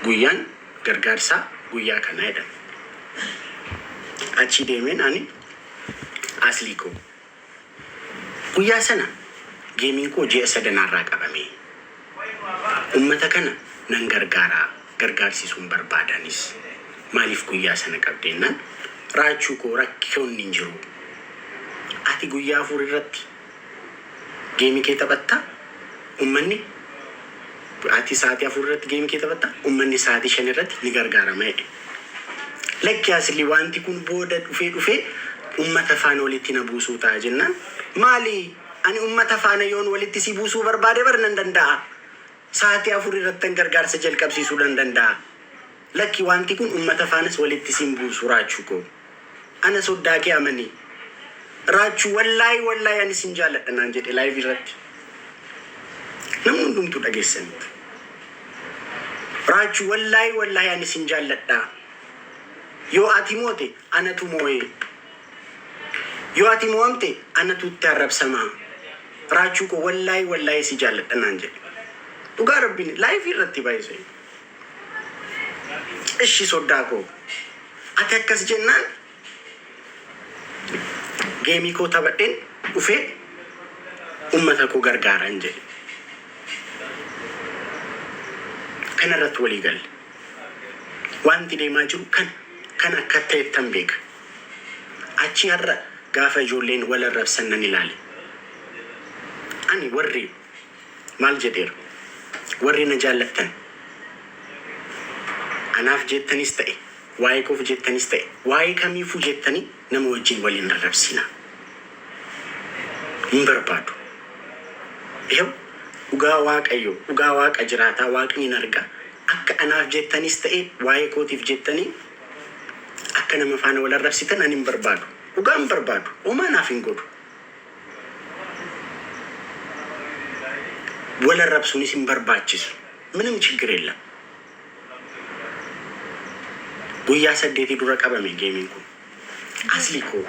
Guyyaan gargaarsaa guyyaa kana jedhan. Achii deemeen ani Aslii koo guyyaa sana gameiin koo ji'a sadanaarraa qabame. Ummata kana nan gargaaraa gargaarsisuun barbaadanis maaliif guyyaa sana qabdeennaan Raachuu koo rakkoonni hin jiru. Ati guyyaa 4 irratti game kee taphatta ummanni ati sa'aatii 4 irratti game kee taphatta ummanni sa'aatii 5 irratti ni gargaarama jedhe. Lakki Asli wanti kun booda dhufee dhufee ummata faana walitti na buusuu ta'a jennaan maali ani ummata faana yoon walitti si buusuu barbaade bar nan danda'a. Sa'aatii 4 irrattan gargaarsa jalqabsiisuu nan danda'a. Lakki wanti kun ummata faanas walitti sin buusu Raachuu koo. Ana soddaa kee amani. Raachuu wallaahi wallaahi ani sin jaaladha naan jedhe live irratti. Namni hundumtuu dhageessaniitu. Raachuu wallaahi wallaahi ani sin jaalladha. Yoo ati moote anatu moo'ee. Yoo ati moo'amte anatu itti arrabsamaa. Raachuu koo wallaahi wallaahi si jaalladha naan jedhe. Dhugaa rabbiin live irratti baay'isee. Ishi soddaa koo ati akkas jennaan game koo taphadheen dhufee ummata koo gargaaran jedhe. Kana irratti walii galle. Wanti deemaa jiru kana kan akka ta'ettan beeka. Achi har'a gaafa ijoolleen wal arrabsan nan ilaale. Ani warri maal jedheera? Warri na jaallattan anaaf jettanis ta'e waa'ee koof jettanis ta'e waa'ee kamiifuu jettanii nama wajjin wal hin arrabsinaa. Hin barbaadu. Ihew dhugaa Waaqayyo, dhugaa Waaqa jiraataa Waaqni hin arga. Akka anaaf jettanis ta'e waa'ee kootiif jettanii akka nama faana wal arrabsitan ani hin barbaadu. Dhugaa hin barbaadu. Homaa naaf hin godhu. Wal arrabsuunis hin barbaachisu. ምንም ችግር የለም. Guyyaa saddeetii dura qabame gameiin kun. Asli koo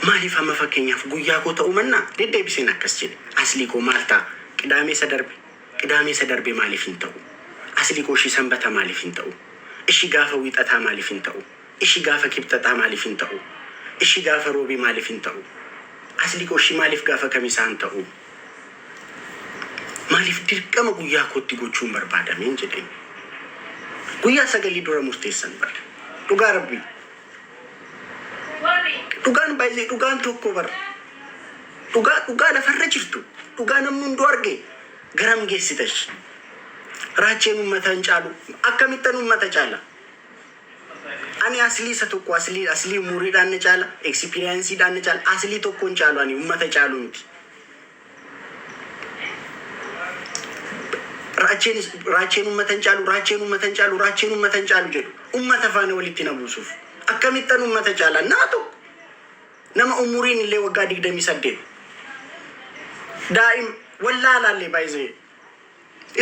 maaliif amma fakkeenyaaf guyyaa koo ta'uu mannaa deddeebiseen akkas jedhe. Asli koo maal ta'a? Qidaamee isa darbe. Qidaamee isa darbe maaliif hin ta'u? Asli koo ishii Sanbata maaliif hin ta'u? Ishii gaafa Wiixataa maaliif hin ta'u? Ishii gaafa Kibxataa maaliif hin ta'u? Ishii gaafa Roobii maaliif hin ta'u? Asli koo ishii maaliif gaafa Kamisaa hin ta'u? Maaliif dirqama guyyaa kootti gochuun barbaadameen jedheen. Guyyaa sagalii dura murteessan bara. Dhugaa rabbii. Dhugaan baay'ee dhugaan tokko bara. Dhugaa dhugaa lafarra jirtu. Dhugaa namni hunduu arge garam geessitash. Raacheen uummata hin caalu. Akkamittan uummata caala? Ani Aslii isa tokko aslii aslii umuriidhaan na caala, experienceiidhaan na caala, aslii tokko hin caalu ani uummata caalu miti. Raacheen raacheen uummata hin caalu, raacheen uummata hin caalu, raacheen uummata hin caalu jedhu. Uummata faana walitti na buusuuf. Akkamittan uummata caala? Nama tokko. Nama umuriin illee waggaa 28. Daa'im wallaalaallee baay'isee.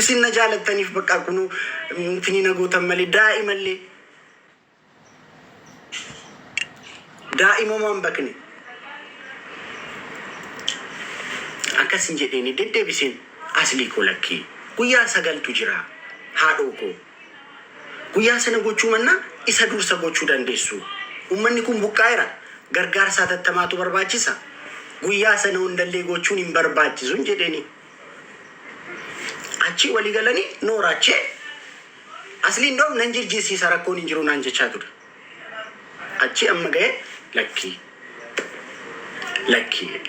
Isin na jaalattaniif bakka kunuu intini na gootan malee daa'imallee. Daa'imumaan bakne. Akkas hin jedheeni deddeebiseen aslii koo lakkii guyyaa sagaltu jira haadhoo koo. Guyyaa sana gochuu mannaa isa dursa gochuu dandeessu. Uummanni kun buqqaa'eera. Gargaarsa hatattamaatu barbaachisa. Guyyaa sana hundallee gochuun hin barbaachisu hin jedheeni. Achii walii galanii nooraachee asliin doom nan jirjiirsiisa rakkoon hin jiru naan jechaa ture. Achii amma ga'ee lakkii lakkii.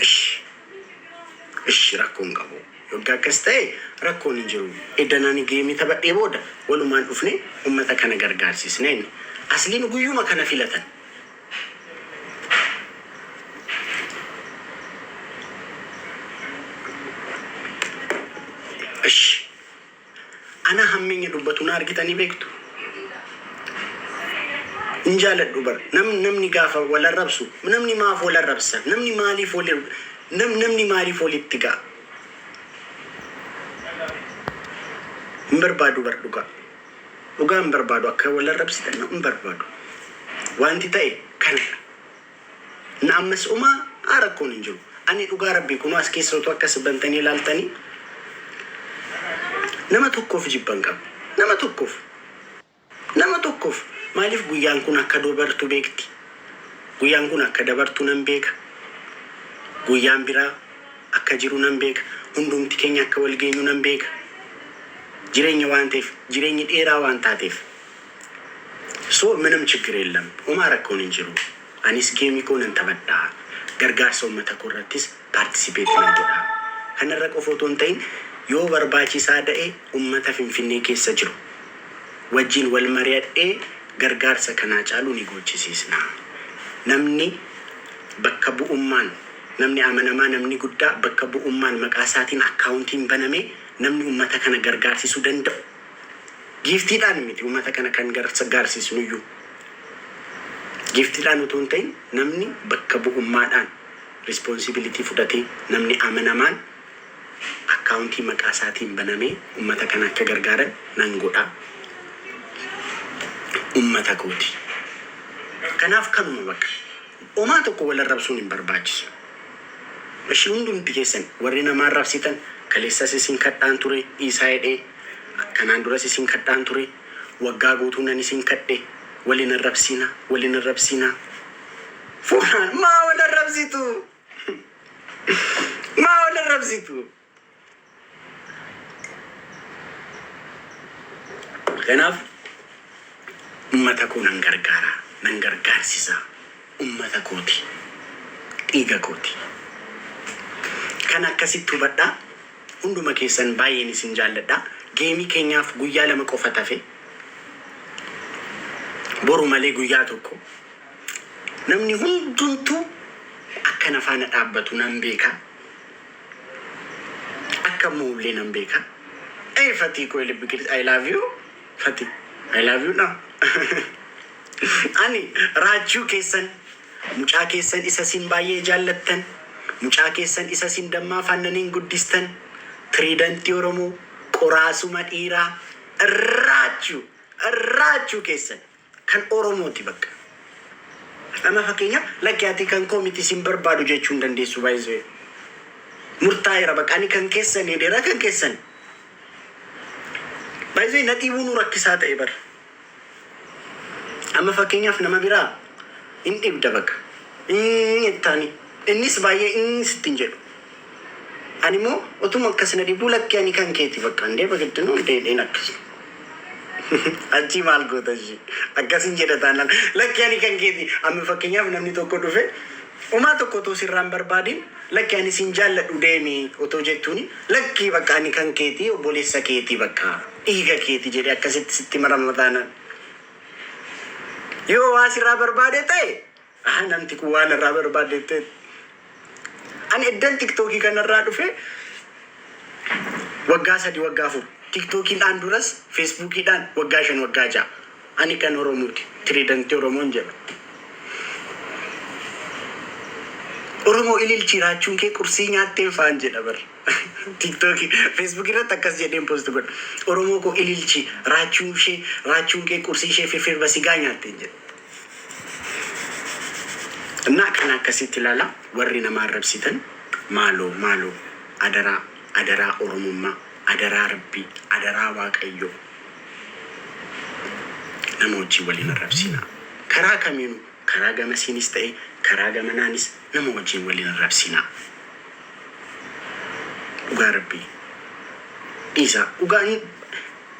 Ishi ishi rakkoon qabu. Yoggaa akkas ta'e rakkoon hin jiru. Eddan ani game taphadhee booda walumaan dhufnee uummata kana gargaarsisne inni. Asliin guyyuma kana filatan. Ishi. Ana hammeenya dubbatu na argitanii beektu. Hin jaaladhu bar. Namni gaafa wal arrabsu namni maaf wal arrabsa? Namni maaliif wal namni maaliif walitti ga'a? Hin barbaadu bar dhugaa. Dhugaa hin barbaadu akka wal arrabsitan hin barbaadu. Wanti ta'e kanadha. Na ammas umaa rakkoon hin jiru. Ani dhugaa rabbii kunoo as keessa utuu akkas bantanii ilaaltanii nama tokkoof jibban qabu. Nama tokkoof. Nama tokkoof. Maaliif guyyaan kun akka dabartu beekti. Guyyaan kun akka dabartu nan beeka. Guyyaan biraa akka jiru nan beeka. Hundumti keenya akka wal geenyu nan beeka. Jireenya waan ta'eef, jireenyi dheeraa waan taateef. So ምንም ችግር የለም. Homaa rakkoon hin jiru. Anis game koo nan taphadhaa. Gargaarsa uummata koo irrattis participate nan godha. Kanarra qofa otoo hin ta'in yoo barbaachisaa ta'e uummata Finfinnee keessa jiru wajjin wal mari'adhee gargaarsa kanaa caalu ni gochisiisna. Namni bakka bu'ummaan, namni amanamaa, namni guddaa bakka bu'ummaan maqaa isaatiin accountiin banamee namni uummata kana gargaarsisuu danda'u. Giftiidhaan miti uummata kana kan gargaarsisnu iyyuu. Giftiidhaan otoo hin ta'in namni bakka bu'ummaadhaan responsibility fudhatee, namni amanamaan accountii maqaa isaatiin banamee uummata kana akka gargaaran nan godha. Uummata kooti. Kanaaf kanuma bakka. Homaa tokko wal arrabsuun hin barbaachisu. Ishii hundumti keessan warri nama arrabsitan, kaleessas isin kadhaan ture dhiisaa jedhee, kanaan duras isin kadhaan ture, waggaa guutuu nan isin kadhe, waliin arrabsiina, waliin arrabsiina. Fuunaan maa wal arrabsitu? Maa wal arrabsitu? Kanaaf uummata koo nan gargaara, nan gargaarsisa. Uummata kooti. Dhiiga kooti. Kan akkasitti hubadhaa. Hunduma keessan baay'een isin jaalladha. Game keenyaaf guyyaa 2 qofa tafe. Boru malee guyyaa tokko. Namni hundumtuu akka na faana dhaabbatu nan beeka. Akka mo'ullee nan beeka. Ee Fatii koo ልብ ቅርጽ, I love you. Fatii, I love you now. Ani raachuu keessan, mucaa keessan isa sin baay'ee jaallattan, mucaa keessan isa sin dammaa faannaniin guddistan, tiriidantii Oromoo qoraasuma dhiiraa, raachuu raachuu keessan kan Oromooti bakka. Amma fakkeenyaaf lakki ati kan koo miti sin barbaadu jechuu hin dandeessu baay'isee. Murtaa'eera bakka, ani kan keessan dheeraa kan keessan. Baay'isee na dhiibuu nu rakkisaa ta'e bara. Amma fakkeenyaaf nama biraa hin dhibda bakka. Inni ittaani. Innis baay'ee inni sitti hin jedhu. Ani immoo otuma akkas na dhibuu lakki ani kan keeti bakka indee bagiddinuu deedheen akkas. Achii maal goota ishee? Akkasin jedha taanaan lakki ani kan keeti. Amma fakkeenyaaf namni tokko dhufe homaa tokko otoo sirraan barbaadin lakki ani sin jaalladhu deemi otoo jettuuni, lakki bakka ani kan keeti, obboleessa keeti, bakka dhiiga keeti jedhee akkasitti sitti marama taanaan. Yoo waa sirraa barbaade ta'e, ah, namti kun waan irraa barbaade ta'e. Ani eddan TikTokii kanarraa dhufe waggaa 3, waggaa 4, TikTokiidhaan duras Facebookiidhaan waggaa 5, waggaa 6, ani kan Oromooti, tiriidantii Oromoon jedha. Oromoo ililchii raachuun kee qursii nyaatteen faan jedha bar. TikTokii Facebookii irratti akkas jedheen post godha. Oromoo koo ililchii raachuun ishee, raachuun kee qursii ishee firfirba sigaa nyaatteen jedha. እና kan akkasitti ilaala. Warri nama arrabsitan maaloo maaloo, adaraa, adaraa Oromummaa, adaraa Rabbii, adaraa Waaqayyoo, nama wajjin waliin arrabsinaa. Karaa kamiinuu, karaa gamasiinis ta'e karaa gamanaanis, nama wajjin waliin arrabsinaa. Dhugaa Rabbii dhiisaa, dhugaan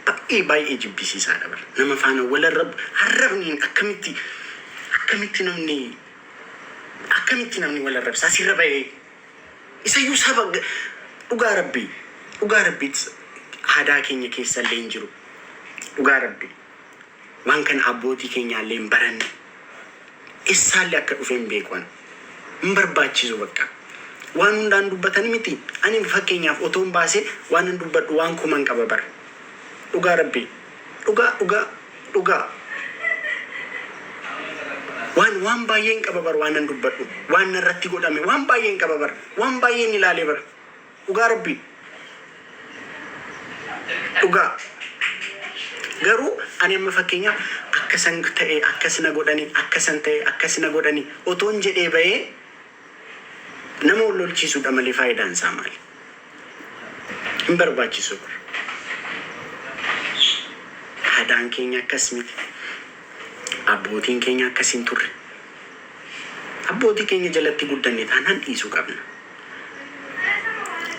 baay'ee baay'ee jibbisiisaadha bara. Nama faana wal arrabu, arrabni akkamitti namni wal arrabsa asirra ba'ee? Isayyuu saba, dhugaa Rabbii, dhugaa Rabbii, aadaa keenya keessa illee hin jiru. Dhugaa Rabbii, waan kana abbootii keenyaallee hin baranne, eessaallee akka dhufe hin beeku. Ani hin barbaachisu bakka waan hundaan dubbatan miti. Ani fakkeenyaaf otoon baasee waan hin dubbadhu waan kuman qaba bara. Dhugaa Rabbii, dhugaa, dhugaa, dhugaa, waan baay'een qaba bar, waan nan dubbadhu, waan narratti godhame waan baay'een qaba bar, waan baay'een ilaalee bar. Dhugaa Rabbii, dhugaa. Garuu ani amma fakkeenyaaf akkasan ta'e, akkas na godhani, akkasan ta'e, akkas na godhani otoon jedhee bahee nama Nama wal lolchiisuudha malee faayidaan isaa maali? Hin barbaachisu bara. Aadaan keenya akkas miti. Abbootiin keenya akkas hin turre. Abbootii keenya jalatti guddanne taanaan dhiisuu qabna.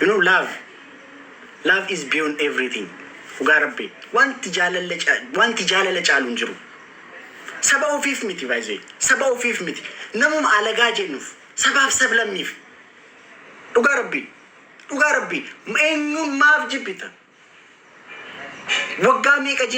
Love. Love is beyond everything. Dhugaa Rabbi. Wanti jaalala caalu hin jiru. Saba ofiif miti baay'ee. Saba ofiif miti. Namuma alagaa jennuuf. Sabaaf sablammiif. Dhugaa Rabbi. Dhugaa Rabbi. Eenyuun maaf jibbita? Waggaa meeqa jira?